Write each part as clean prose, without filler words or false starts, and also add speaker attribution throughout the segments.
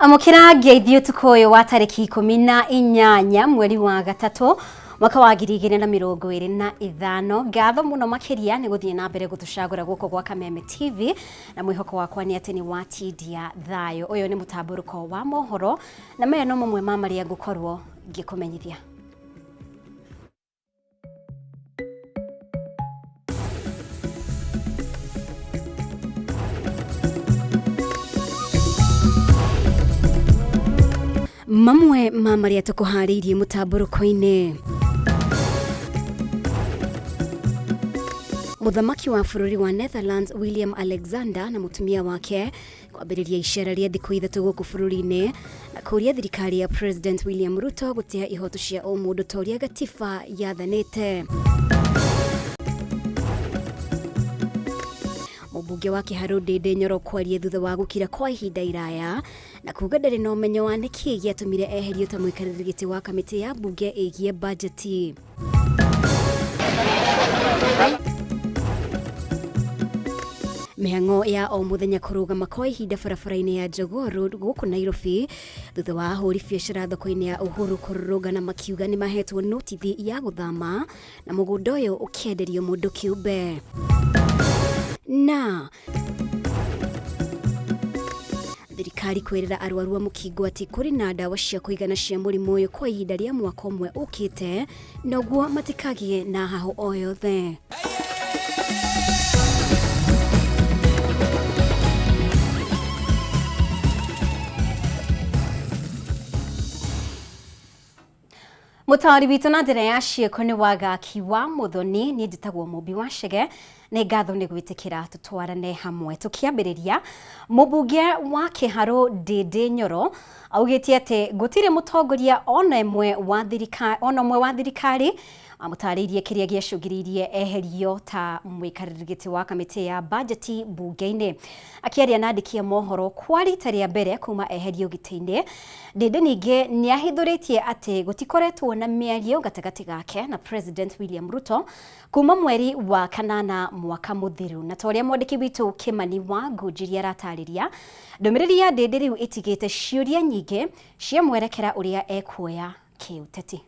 Speaker 1: Amũkĩra ngeithi ũtukũ ũyũ wa tarĩki 18 mweri wa gatatũ mwaka wa 2025. Ngatho mũno makĩria nĩ gũthiĩ na mbere gũtũcagũra gũkũ gwa Kameme TV, na mwĩhoko wakwa nĩ atĩ nĩ watindia thayũ. Ũyũ nĩ mũtambũrũko wa mohoro, na maya no mamwe ma marĩa ngũkorwo ngĩkũmenyithia. Mamwe ma marĩa tũkũharĩirie mũtambũrũko-inĩ: Mũthamaki wa bũrũri wa Netherlands William Alexander na mũtumia wake kwambĩrĩria icera rĩa thikũ 3 gũkũ bũrũri-inĩ, na kũria thirikari ya President William Ruto gũtĩa ihoto cia ũmũndũ ta ũrĩa gatiba yathanĩte. Mũmbunge wa Kĩharũ Ndĩndĩ Nyoro kwaria thutha wa gũkira kwa ihinda iraya na kuga ndarĩ na ũmenyo wa nĩkĩ gĩatũmire eherio ta mũikarĩri gĩtĩ wa kamĩtĩ ya mbunge ĩgiĩ bajeti. Mĩhang'o ya o mũthenya kũrũgama kwa ihinda barabara-inĩ ya Jogoo Road gũkũ Nairobi thutha wa ahũri biacara thoko-inĩ ya Uhuru kũrũrũngana makiuga nĩ mahetwo notithi ya gũthama na mũgũnda ũyũ ũkĩenderio mũndũ kĩũmbe. Na thirikari kwĩrĩra arwaru a mũkingo atĩ kũrĩ na ndawa cia kũigana cia mũrimũ ũyũ kwa ihinda rĩa mwaka ũmwe ũkĩte, noguo matikagĩe na hahũ o yothe. Mũtaũri witũ na njĩra ya ciĩko nĩ Wagaki wa Mũthoni, niĩ njĩtagwo Mũmbi wa Chege, nĩ ngatho nĩ gwĩtĩkĩra tũtwarane hamwe. Tũkĩambĩrĩria, mũmbunge wa Kĩharũ Ndĩndĩ Nyoro augĩte atĩ gũtirĩ mũtongoria ona ĩmwe wa thirikari, ona ũmwe wa thirikari amũtarĩirie kĩrĩa gĩacũngĩrĩirie eherio ta mũikarĩri gĩtĩ wa kamĩtĩ ya bajeti mbunge-inĩ. Akĩaria na andĩki a mohoro kwa rita rĩa mbere kuma eherio gĩtĩ-inĩ, Ndĩndĩ ningĩ nĩahithũrĩtie atĩ gũtikoretwo na mĩario gatagatĩ gake na President William Ruto kuma mweri wa kanana mwaka mũthiru. Na ta ũrĩa mwandĩki witũ Kĩmani wa Ngũnjiri aratarĩria, ndũmĩrĩri ya Ndĩndĩ rĩu ĩtigĩte ciũria nyingĩ cia mwerekera ũrĩa ekuoya kĩũteti.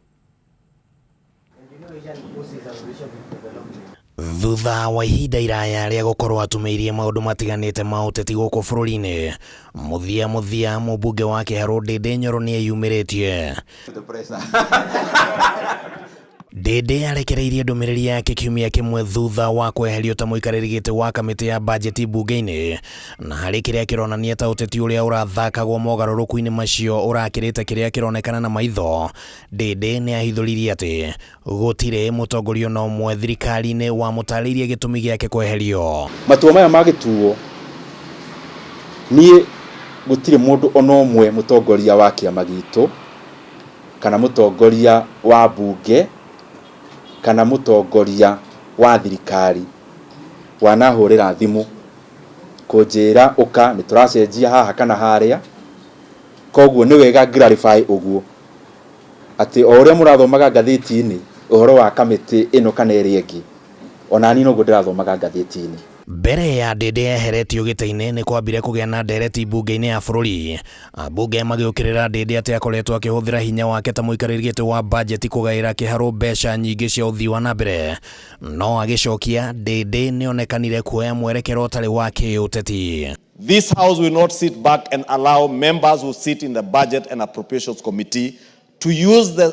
Speaker 2: Thutha wa ihinda iraya rĩa gũkorwo atumĩirie maũndũ matiganĩte ma ũteti gũkũ bũrũri-inĩ, mũthia mũthia mũmbunge wa Kĩharũ Ndĩndĩ Nyoro nĩeyumĩrĩtie. Ndĩndĩ arekereirie ndũmĩrĩri yake kiumia kĩmwe thutha wa kweherio ta mũikarĩri gĩtĩ wa kamĩtĩ ya bajeti mbunge-inĩ, na harĩ kĩrĩa kĩronania ta ũteti ũrĩa ũrathakagwo mogarũrũku-inĩ macio ũrakĩrĩte kĩrĩa kĩronekana na maitho. Ndĩndĩ nĩ ahithũririe atĩ gũtirĩ mũtongoria ona ũmwe thirikari-inĩ wamũtarĩirie gĩtũmi gĩake kweherio.
Speaker 3: Matua maya magĩtuo, niĩ gũtirĩ mũndũ ona ũmwe mũtongoria wa kĩama gitũ, kana mũtongoria wa mbunge, kana mũtongoria wa thirikari wanahũrĩra thimũ kũnjĩra ũka nĩ tũracenjia haha kana harĩa. Koguo nĩ wega clarify ũguo. Atĩ o ũrĩa mũrathomaga ngathĩti-inĩ ũhoro wa kamĩtĩ ĩno kana ĩrĩa ĩngĩ, o na niĩ noguo ndĩrathomaga ngathĩti-inĩ.
Speaker 2: Mbere ya Ndĩndĩ eheretio gĩtĩ-inĩ nĩ kwambire kũgĩa na ndereti mbunge-inĩ ya bũrũri. Ambunge magĩũkĩrĩra Ndĩndĩ atĩ akoretwo akĩhũthĩra hinya wake ta mũikarĩri gĩtĩ wa bajeti kũgaĩra Kĩharũ mbeca nyingĩ cia ũthii wa na mbere. No agĩcokia, Ndĩndĩ nĩonekanire kuoya mwerekera ũtarĩ wa kĩũteti.
Speaker 4: This House will not sit back and allow members who sit in the Budget and Appropriations Committee to use the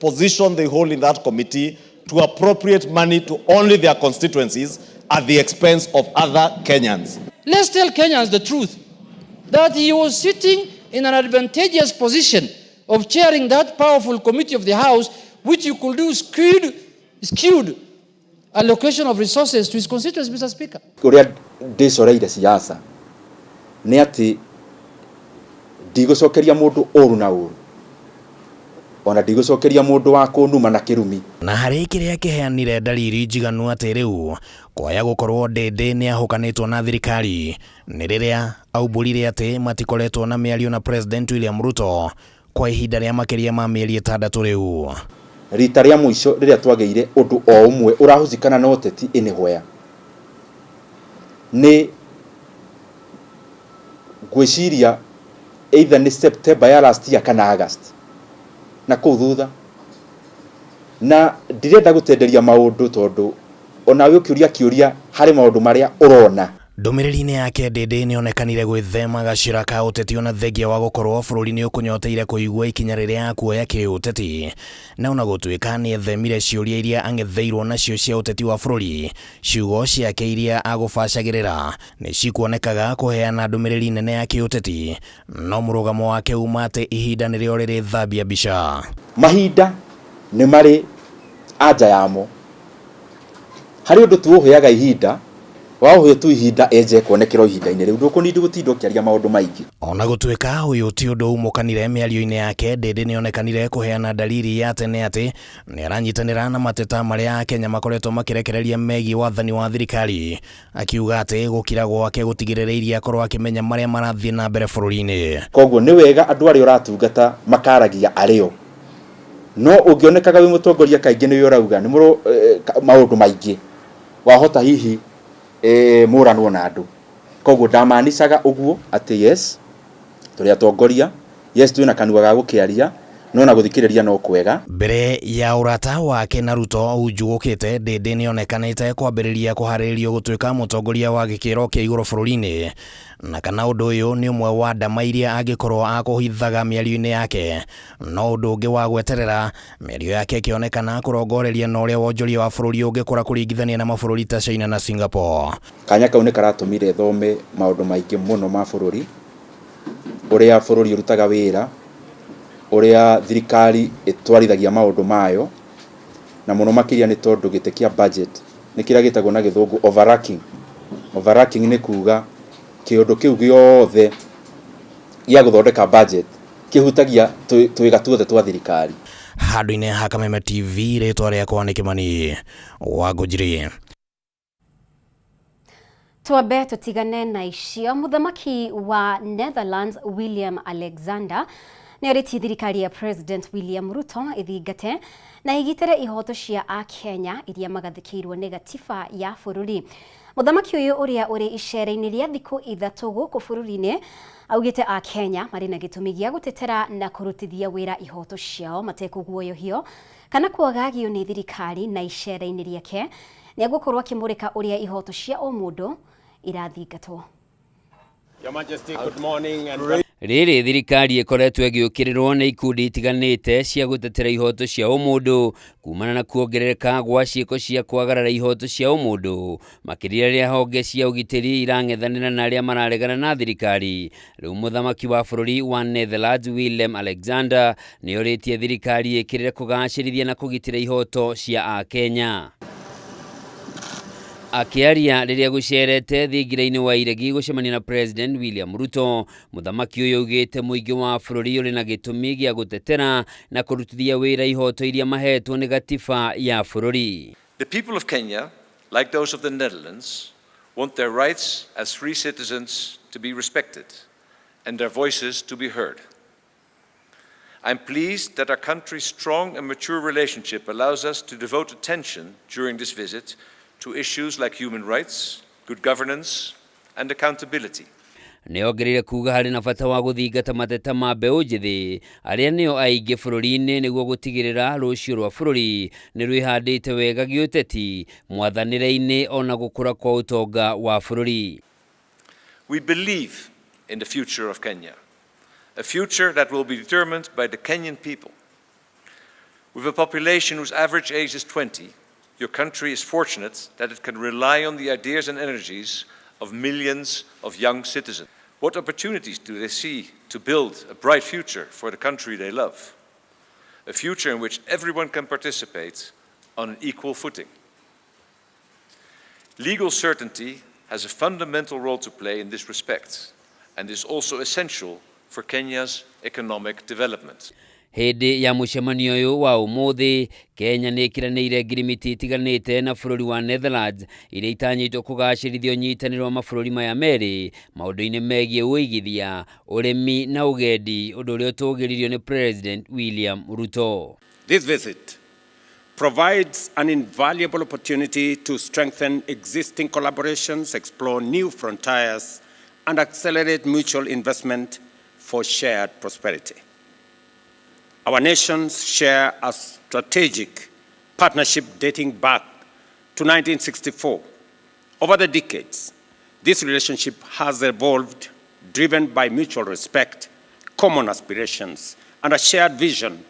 Speaker 4: position they hold in that committee to appropriate money to only their constituencies at the expense of other Kenyans.
Speaker 5: Let's tell Kenyans the truth, that he was sitting in an advantageous position of chairing that powerful committee of the House, which you could do skewed allocation of resources to his constituents, Mr. Speaker.
Speaker 3: Ũrĩa ndĩcoreire siasa nĩ atĩ ndigũcokeria mũndũ ũru na ũru, ona ndigũcokeria mũndũ wa kũnuma na kĩrumi.
Speaker 2: Na harĩ kĩrĩa kĩheanire ndariri njiganu atĩ rĩu kwaya gũkorwo Ndĩndĩ nĩahũkanĩtwo na thirikari nĩ rĩrĩa aumbũrire atĩ matikoretwo na mĩario na President William Ruto kwa ihinda rĩa makĩria ma mĩeri 6 rĩu.
Speaker 3: Rita rĩa mũico rĩrĩa twagĩire ũndũ o ũmwe ũrahũcikana na ũteti anywhere nĩ ngwĩciria Either nĩ September ya last year kana August na kũu thutha. Na ndirenda gũtenderia maũndũ tondũ onawe ũkĩũria kĩũria harĩ maũndũ marĩa ũrona.
Speaker 2: Ndũmĩrĩri-inĩ yake Ndĩndĩ nĩonekanire gwĩthema gacĩra ka ũteti ona thengia wa gũkorwo bũrũri nĩũkũnyoteire kũigua ikinya rĩrĩa akuoya kĩũteti. Na ona gũtuĩka nĩethemire ciũria iria ang'etheirwo nacio cia ũteti wa bũrũri, ciugo ciake iria agũbacagĩrĩra nĩcikuonekaga kũheana ndũmĩrĩri nene ya kĩũteti, no mũrũgamo wake uma atĩ ihinda nĩrĩo rĩrĩthambia mbica.
Speaker 3: Mahinda nĩ marĩ anja yamo. Harĩ ũndũ tu ũheaga ihinda, waũhe tu ihinda enje kuonekera ihinda-inĩ rĩu, ndũkũnindi gũtinda ũkĩaria maũndũ maingĩ.
Speaker 2: Ona gũtuĩka ũyũ ti ũndũ umũkanire mĩario-inĩ yake, Ndĩndĩ nĩonekanire kũheana dalili ya tene atĩ nĩaranyitanĩra na mateta marĩa Akenya makoretwo makĩrekereria megiĩ wathani wa thirikari, akiuga atĩ gũkira gwake gũtigĩrĩrĩirie akorwo akĩmenya marĩa marathiĩ na mbere bũrũri-inĩ.
Speaker 3: Koguo nĩ wega andũ arĩa ũratungata makaragia arĩo, no ũngĩonekaga wĩ mũtongoria kaingĩ nĩwe ũrauga nĩ maũndũ maingĩ, wahota hihi mũranwo na andũ. Koguo ndamanicaga ũguo atĩ yes tũrĩ atongoria, yes twĩna kanua ga gũkĩaria, no na gũthikĩrĩria no kwega.
Speaker 2: Mbere ya ũrata wake na Ruto unjugũkĩte, Ndĩndĩ nĩonekanĩte kwambĩrĩria kũharĩrĩrio gũtuĩka mũtongoria wa gĩkĩro kĩa igũrũ bũrũri-inĩ, na kana ũndũ ũyũ nĩ ũmwe wa ndama iria angĩkorwo akũhithaga mĩario-inĩ yake. No ũndũ ũngĩ wa gweterera, mĩario yake ĩkĩonekana kũrongoreria na ũrĩa wonjoria wa bũrũri ũngĩkũra kũringithania na mabũrũri ta China na Singapore.
Speaker 3: Kanya kau nĩ karatũmire thome maũndũ maingĩ mũno ma bũrũri, ũrĩa bũrũri ũrutaga wĩra, ũrĩa thirikari ĩtwarithagia maũndũ mayo, na mũno makĩria nĩ tondũ gĩtĩ kĩa budget nĩ kĩrĩa gĩtagwo na gĩthũngũ overarching. Overarching nĩ kuga kĩũndũ kĩu gĩothe gĩa gũthondeka budget kĩhutagia twĩga tuothe twa thirikari.
Speaker 2: Handũ-inĩ ha Kameme TV, rĩtwa rĩakwa nĩ Kĩmani wa Ngũnjiri.
Speaker 1: Twambe tũtigane na icio. Mũthamaki wa Netherlands William Alexander nĩorĩtie thirikari ya President William Ruto ĩthingate na ĩgitĩre ihoto cia Akenya iria magathĩkĩirwo nĩ gatiba ya bũrũri. Mũthamaki ũyũ ũrĩa ũrĩ icera-inĩ rĩa thikũ ithatũ gũkũ bũrũri-inĩ augĩte Akenya marĩ na gĩtũmi gĩa gũtetera na kũrutithia wĩra ihoto ciao matekũguoyohio kana kwagagio nĩ thirikari, na icera-inĩ rĩake nĩegũkorwo akĩmũrĩka ũrĩa ihoto cia o mũndũ irathingatwo.
Speaker 6: Your Majesty, good morning and
Speaker 7: Rĩrĩ thirikari ĩkoretwo ĩgĩũkĩrĩrwo nĩ ikundi itiganĩte cia gũtetera ihoto cia ũmũndũ kumana na kuongerereka gwa ciĩko cia kwagarara ihoto cia ũmũndũ, makĩria rĩrĩa honge cia ũgitĩri irang'ethanĩra na arĩa mararegana na thirikari. Rĩu mũthamaki wa bũrũri wa Netherlands Willem Alexander nĩorĩtie thirikari ĩkĩrĩre kũgacĩrithia na kũgitĩra ihoto cia Akenya. Akĩaria rĩrĩa gũcerete thingira-inĩ wa Iregi gũcemania na President William Ruto, mũthamaki ũyũ augĩte mũingĩ wa bũrũri ũrĩ na gĩtũmi gĩa gũtetera na kũrutithia wĩra ihoto iria mahetwo nĩ gatiba ya bũrũri.
Speaker 8: The people of Kenya, like those of the Netherlands, want their rights as free citizens to be respected and their voices to be heard. I'm pleased that our country's strong and mature relationship allows us to devote attention during this visit to issues like human rights, good governance, and accountability.
Speaker 7: Nĩongereire kuga harĩ na bata wa gũthingata mateta ma mbeũ njĩthĩ arĩa nĩo aingĩ bũrũri-inĩ nĩguo gũtigĩrĩra rũciũ rwa bũrũri nĩ rwĩhandĩte wega gĩũteti, mwathanĩre-inĩ ona gũkũra kwa ũtonga wa bũrũri.
Speaker 8: We believe in the future of Kenya, a future that will be determined by the Kenyan people. With a population whose average age is 20, your country is fortunate that it can rely on the ideas and energies of millions of young citizens. What opportunities do they see to build a bright future for the country they love? A future in which everyone can participate on an equal footing. Legal certainty has a fundamental role to play in this respect and is also essential for Kenya's economic development.
Speaker 7: Hĩndĩ ya mũcemanio ũyũ wa ũmũthĩ, Kenya nĩ ĩkĩranĩire ngirimiti itiganĩte na bũrũri wa Netherlands iria itanyĩtwo kũgacĩrithia ũnyitanĩri wa mabũrũri maya merĩ maũndũ-inĩ megiĩ ũigithia, ũrĩmi na ũgendi, ũndũ ũrĩa ũtũgĩririo nĩ President William Ruto.
Speaker 6: This visit provides an invaluable opportunity to strengthen existing collaborations, explore new frontiers, and accelerate mutual investment, for shared prosperity. Our nations share a strategic partnership dating back to 1964. Over the decades, this relationship has evolved, driven by mutual respect, common aspirations, and a shared vision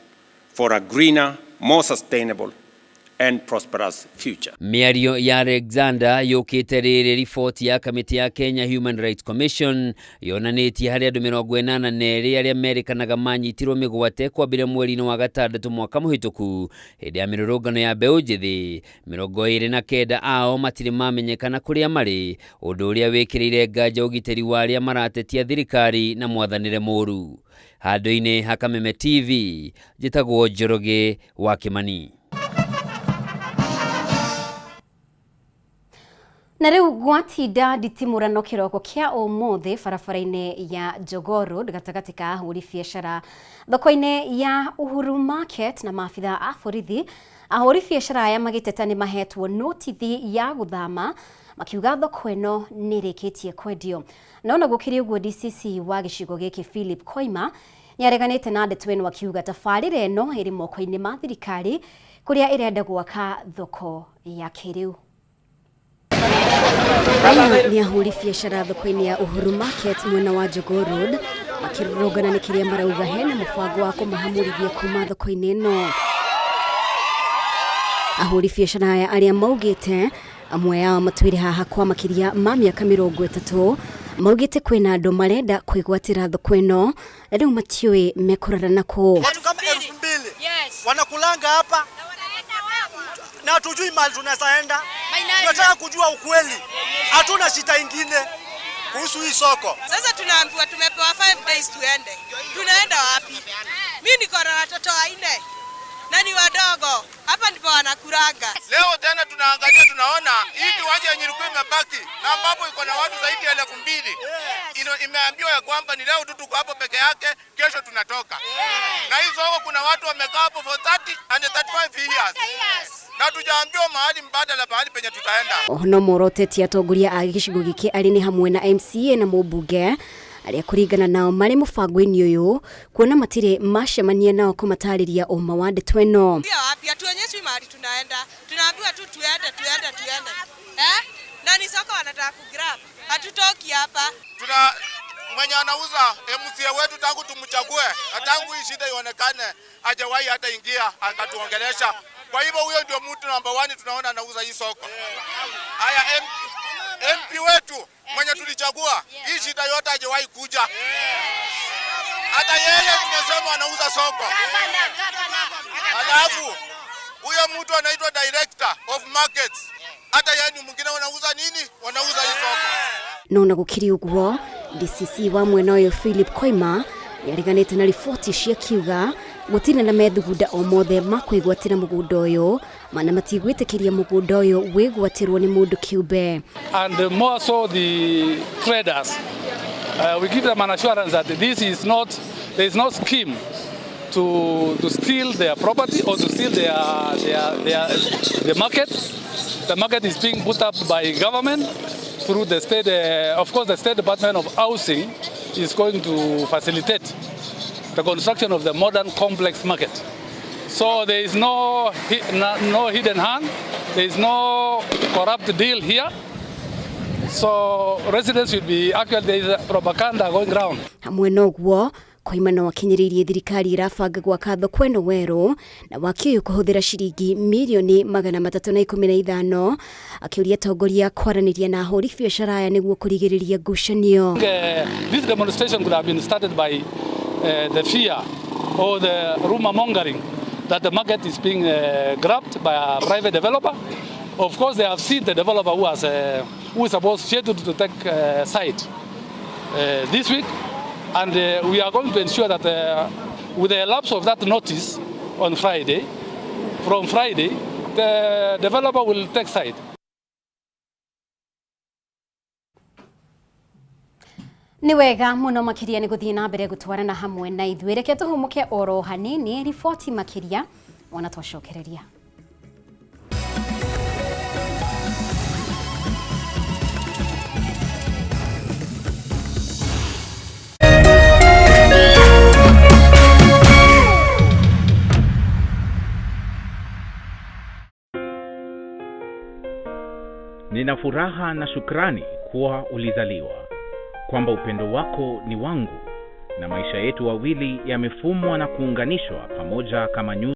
Speaker 6: for a greener, more sustainable, and prosperous future.
Speaker 7: Mĩario ya Alexander yũkĩte rĩrĩ riboti ya kamĩtĩ ya Kenya Human Rights Commission yonanĩtie harĩ andũ 82 arĩa merĩkanaga manyitirwo mĩgwate kwambĩrĩria mweri-inĩ wa gatandatũ mwaka mũhĩtũku hĩndĩ ya mĩrũrũngano ya mbeũ njĩthĩ. 29 ao matirĩ mamenyekana kũrĩa marĩ, ũndũ ũrĩa wĩkĩrĩire nganja ũgitĩri wa arĩa maratetia thirikari na mwathanĩre mũru. Handũ-inĩ ha Kameme TV, njĩtagwo Njoroge wa Kĩmani.
Speaker 1: Na rĩu gwatinda nditimũrano kĩroko kĩa ũmũthĩ barabara-inĩ ya Jogoo Road gatagatĩ ka ahũri biacara thoko-inĩ ya Uhuru Market na maabitha a borithi. Ahũri biacara aya magĩteta nĩ mahetwo notithi ya gũthama makiuga thoko ĩno nĩ ĩrĩkĩtie kwendio. No ona gũkĩrĩ ũguo, DCC wa gĩcigo gĩkĩ Philip Koima nĩareganĩte na ndeto ĩno akiuga tabarĩra ĩno ĩrĩ moko-inĩ ma thirikari kũrĩa ĩrenda gwaka thoko ya kĩrĩu. Aya nĩ ahũri biacara thoko-inĩ ya Uhuru Market mwena wa Jogoo Road makĩrũrũngana nĩ kĩrĩa marauga hena mũbango wa kũmahamũrithia kuma thoko-inĩ ĩno. Ahũri biacara aya arĩa maugĩte amwe ao matwĩre haha kwa makĩria ma mĩaka 30 maugĩte kwĩna andũ marenda kwĩgwatĩra thoko ĩno na rĩu matiũĩ mekũrara nakũ.
Speaker 9: Watu kama 2000 wanakulanga hapa na hatujui mahali tunaweza enda. Tunataka kujua ukweli, hatuna shida ingine kuhusu hii soko.
Speaker 10: Sasa tunaambiwa tumepewa 5 days tuende. Tunaenda wapi? Mimi niko na watoto 4 na ni wadogo. Hapa ndipo wanakulanga.
Speaker 11: Leo tena tunaangalia, tunaona hii kiwanja yenye ilikuwa imebaki na ambapo iko na watu zaidi ya 2000. Imeambiwa ya kwamba ni leo tu tuko hapo peke yake, kesho tunatoka. Na hii soko kuna watu wamekaa hapo for 30 and 35 years. Na tujaambiwa mahali mbadala mahali penye tutaenda.
Speaker 1: Oho moroteti atongoria a gĩcigo gĩkĩ arĩ nĩ hamwe na MCA na mũmbunge arĩa kũringana nao marĩ mũbango-inĩ ũyũ kuona matirĩ macemania nao kũmatarĩria ũma wa ndeto ĩno.
Speaker 10: Pia wapi hatuonyeshwi mahali tunaenda. Tunaambiwa tu tuende tuende tuende. Na ni soko wanataka kugrab. Hatutoki hapa.
Speaker 11: Tuna mwenye anauza MCA wetu tangu tumchague na tangu hii shida ionekane hajawahi hata ingia akatuongelesha. Kwa hivyo huyo ndio mtu namba 1 tunaona anauza hii soko. Haya, MP wetu mwenye tulichagua hii shida yote hajawahi kuja. Hata yeye tumesema anauza soko. Alafu huyo mtu anaitwa director of markets. Hata yeye ni mwingine wanauza nini? Wanauza hii soko.
Speaker 1: No na gũkĩrĩ ũguo, DCC wa mwena ũyũ Philip Koima nĩareganĩte na riboti cia kiuga gũtirĩ na methugunda o mothe ma kwĩgwatĩra mũgũnda ũyũ mana matigwĩtĩkĩria mũgũnda ũyũ wĩgwatĩrwo nĩ mũndũ kĩũmbe.
Speaker 12: And more so the traders, we give them an assurance that this is not, there is no scheme to steal their property or to steal the market. The market is being put up by government through the state. Of course, the State Department of Housing is going to facilitate the construction of the modern complex market. So there is no hidden hand, there is no corrupt deal here. So residents should be, actually there is a propaganda going round.
Speaker 1: Hamwe noguo Koima no akinyĩrĩirie thirikari ĩrabanga gwaka thoko ĩno werũ na waki ũyũ kũhũthĩra ciringi mirioni 315 akĩũria atongoria kwaranĩria na ahũri biacara aya nĩguo kũrigĩrĩria ngucanio.
Speaker 12: This demonstration could have been started by the fear or the rumor mongering that the market is being grabbed by a private developer. Of course, they have seen the developer who is supposed scheduled to take site this week, and we are going to ensure that with the elapse of that notice on Friday, from Friday, the developer will take site.
Speaker 1: Nĩ wega mũno makĩria nĩ gũthiĩ na mbere gũtwarana hamwe na ithuĩ. Reke tũhũmũke oro hanini, riboti makĩria wona twacokereria.
Speaker 13: Nina furaha na shukrani kuwa ulizaliwa, kwamba upendo wako ni wangu na maisha yetu wawili yamefumwa na kuunganishwa pamoja kama nyuzi.